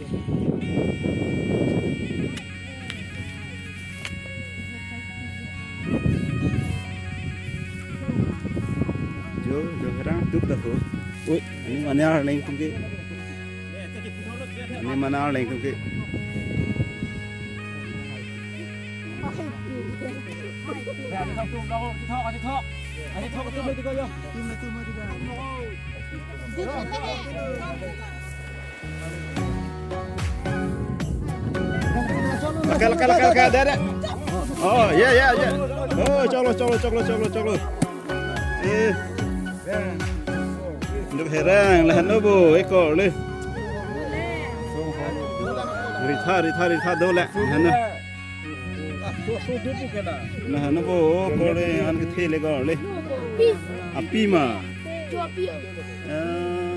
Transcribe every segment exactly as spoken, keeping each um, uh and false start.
Jo, jo herang tuk dah ho. Ui, ani mane arleng tum ke. Ani mane arleng tum ke. Laka, laka, laka, laka, deh, deh. Oh, ya, ya, ya. Oh, choklo, choklo, choklo, choklo, choklo. Eh. Duk herang, lahenlo bo, ekor le. Ritha, ritha, ritha, do le, lahenlo. Lahenlo bo, ekor le, an kethe le ekor le. Api ma. Eh.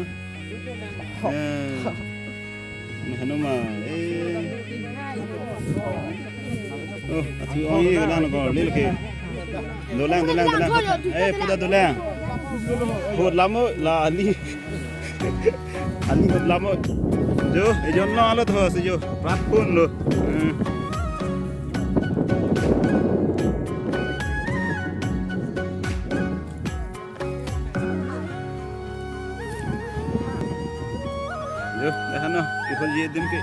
Eh. Lahenlo ma. Eh. Oh, athu ong-e lang ko, lil ke. Dolang, dolang, dolang. Eh, puda dolang. Hot lamo, la ali. Ali hot lamo. Jo, ejon lo alo tho si jo. Prat pun lo. Eh. Jo, lahenlo, ihol ye dim ke.